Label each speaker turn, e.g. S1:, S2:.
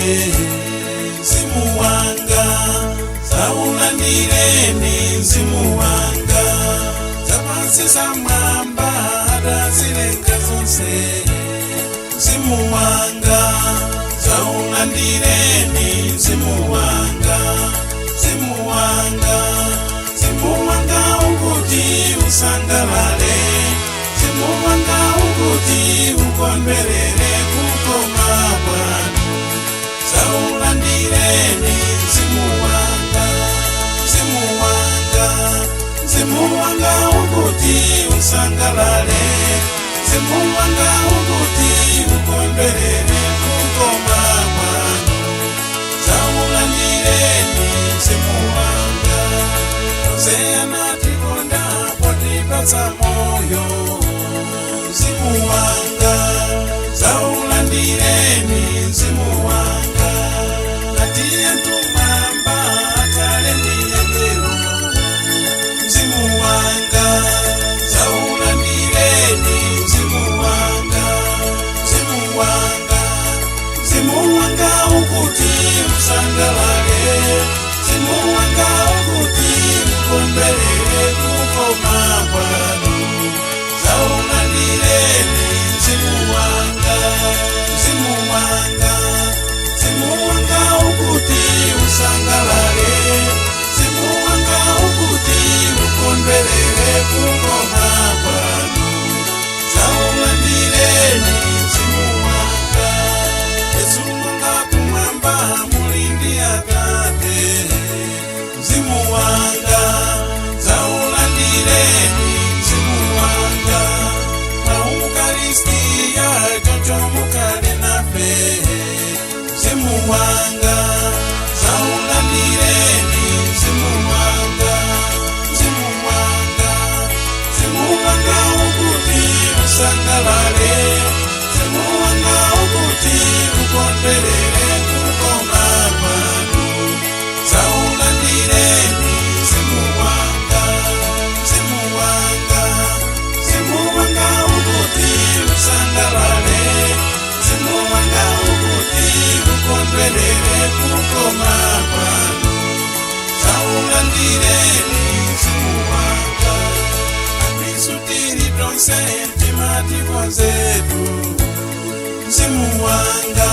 S1: Mzimu wanga, zaulandireni mzimu wanga. Zapansi, zamwamba, adazilenga zonse. Mzimu wanga, zaulandireni mzimu wanga. Mzimu wanga, mzimu wanga ukuti usangalale. Mzimu wanga ukuti ukondwerere kukoma kwanu. Zaulandireni mzimu wanga. Mzimu wanga, mzimu wanga ukuti usangalale. Mzimu wanga ukuti ukondwerere kukoma kwanu. Zaulandireni mzimu wanga. Tonse anatikonda potipatsa moyo. Mzimu wanga, zaulandireni mzimu wanga. Atiye ntumamba akale ndiyengero. Mzimu wanga, zaulandireni mzimu wanga. Mzimu wanga, mzimu wanga ukuti usangalale. Mzimu wanga ukuti ukondwerere kukoma kwanu. Zaulandireni mzimu wanga. Mzimu wanga, mzimu wanga ukuti usangalale. Mzimu wanga ukuti ukondwerere kukoma kwanu. Zaulandireni mzimu wanga. Yesu mwanga kumwamba mulindi Atate. Mzimu wanga, zaulandireni mzimu wanga. Maukaristiya choncho mukale nafe. Mzimu wanga, zaulandireni mzimu wanga. Mzimu wanga, mzimu wanga ukuti usangalale. Mzimu wanga ukuti ukondwerere kukoma kwanu. Zaulandireni mzimu wanga. Mzimu wanga, mzimu wanga ukuti usangalale. Mzimu wanga ukuti ukondwerere kukoma kwanu. Zaulandireni mzimu wanga. Akristu tili tonse, timati konzetu. Mzimu wanga.